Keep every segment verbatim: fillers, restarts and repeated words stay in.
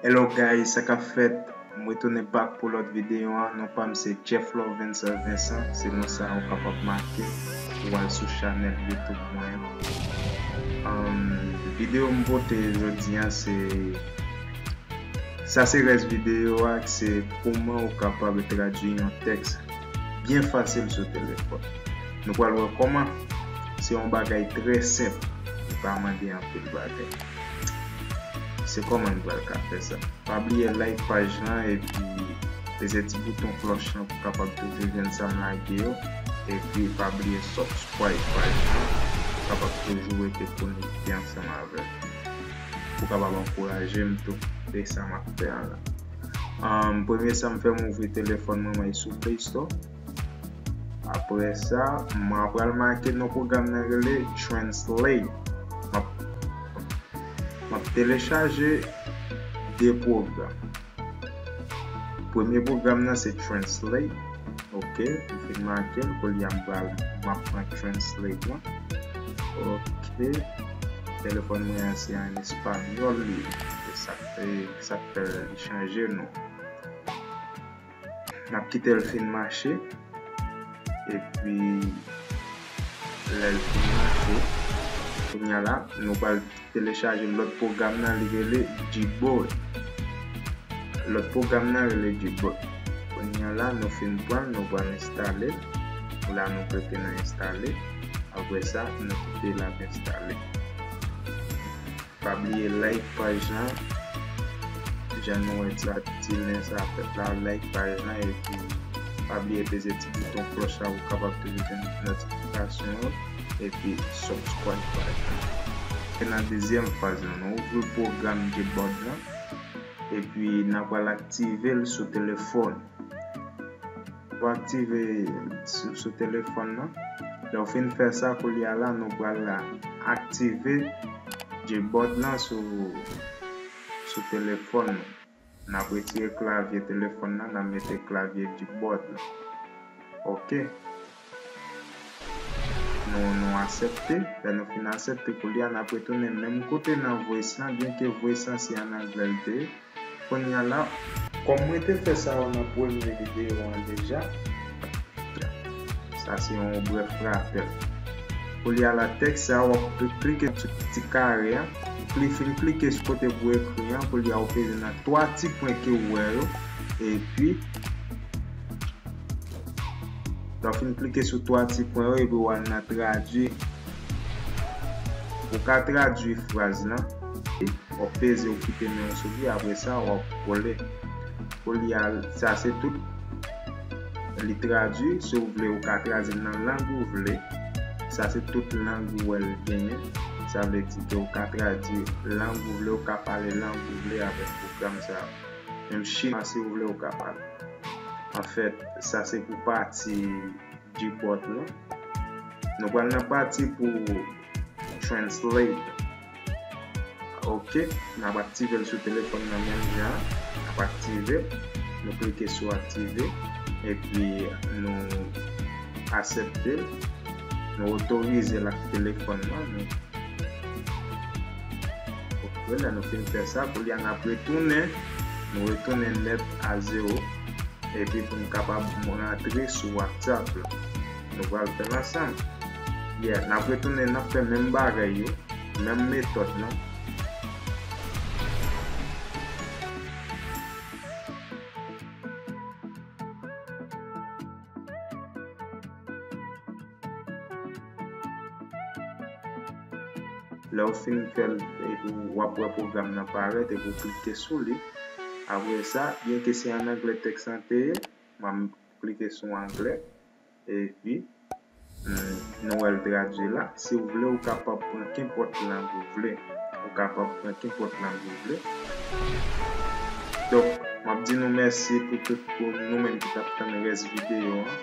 Hello guys, sa k ap fèt? M retounen back pou lòt videyo a. Non pa m se Jeff Lovens Vincent, se non sa ou kapab make ou al sou chanèl YouTube mwen an. Um, videyo m pote jodi a se, sa se rès videyo a, se kòman ou kapab tradui yon tèks byen fasil sou telefòn. Nou pral wè kòman. Se yon bagay trè senp, li pa mande anpil bagay. Se kòman n pral ka fè sa. Pa bliye like paj lan epi peze ti bouton klòch lan pou kapab toujou jwenn sa m lage yo. Epi pa bliye subscribe paj lan pou kapab toujou rete konekte ansanm avè m. Pou kapab ankouraje m tou de sa m ap fè a la. Um, premye sa m fè, m ouvri telefòn mwen, m al sou Play Store. Apre sa, m pral make non pwogram nan rele Translate. M ap, m ap telechaje de pwogram. Premye pwogram nan se Translate. Ok, m fin make l, kounye a m pral, m ap pran Translate lan. Ok, telefòn mwen an se an espanyòl li ye. Se sa k fè, sa k fè li chanje non. N ap kite l fin mache. Epi, lè l fin mache, kounye a la, nou pral telechaje lòt pwogram nan, li rele Gboard. Lòt pwogram nan rele Gboard. Kounye a la, nou fin pran l, nou pral enstale l. La, nou klike nan enstale. Apre sa, nou kite l ap enstale. Pa bliye like paj lan. Jan nou wè ti, ti len sa fèt la, like paj lan, epi pa bliye peze ti bouton klòch la pou w kapab toujou jwenn notifikasyon yo, epi subscribe paj lan. Se nan dezyèm faz lan, nou ouvri pwogram Gboard lan, epi n a pral aktive l sou telefòn. Pou aktive sou, sou telefòn nan. Lè w fin fè sa, kounye a la, nou pral aktive Gboard lan sou, sou telefòn nan. N ap retire klavye telefòn nan, n ap mete klavye Gboard lan. Ok. Nou, nou aksepte. Lè nou fin aksepte, kounye a, n ap retounen menm kote nan voice lan, byenke voice lan se an anglè l te ye. Kounye a la, kòm mwen te fè sa yo nan premye videyo an deja, sa se yon brèf rapèl. Kounye a la, tèks sa, w ap klike sou ti kare a. Kli-, fin klike sou kote pou ekri an, kounye a ou peze nan twa ti pwen ke w wè yo. Epi, lè w fin klike sou twa ti pwen yo, epi w al nan tradui. Ou ka tradui fraz lan. W ap peze, ou kite men w sou li, apre sa, w ap kole. Kounye a, sa se tout li tradui. Si w vle, ou ka tradui l nan lang ou vle. Sa se tout lang ou wè l genyen. Sa vle di ke ou ka tradui lang ou vle, ou ka pale lang ou vle avèk pwogram sa a. Menm chinwa, si w vle, ou ka pale. Anfèt, sa se pou pati Gboard lan. Nou pral nan pati pou Translate. Ok, n ap aktive l sou telefòn nan menm jan. N ap aktive l. Nou klike sou aktive. Epi nou aksepte l. Nou otorize l ak telefòn nan. Nou, ok, lè nou fin fè sa, kounye a n ap retounen. Nou retounen nèt a zewo. Epi pou n kapab rantre sou WhatsApp la. Nou pral fè l ansanm. Yeah, n ap retounen, n ap fè menm bagay yo, menm metòd lan. Lè w fin fè l, epi w ap wè pwogram nan parèt, epi w klike sou li. Apre sa, byenke se an anglè tèks lan te ye, m ap klike sou anglè, epi, mm, nou wè l tradui la. Si w vle, ou kapab pran kenpòt lang ou vle. Ou kapab pran kenpòt lang ou vle. Donk, m ap di nou mèsi pou tout, pou nou menm ki t ap tann rès videyo an.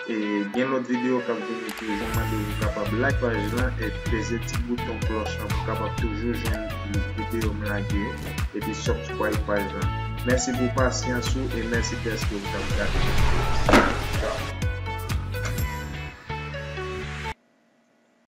E gen lòt videyo k ap vini toujou. Mande w pou kapab like paj lan e peze ti bouton klòch lan pou kapab toujou jwenn videyo m lage yo. Epi subscribe paj lan. Mèsi pou pasyans ou e mèsi dèske w t ap gade. Tchao.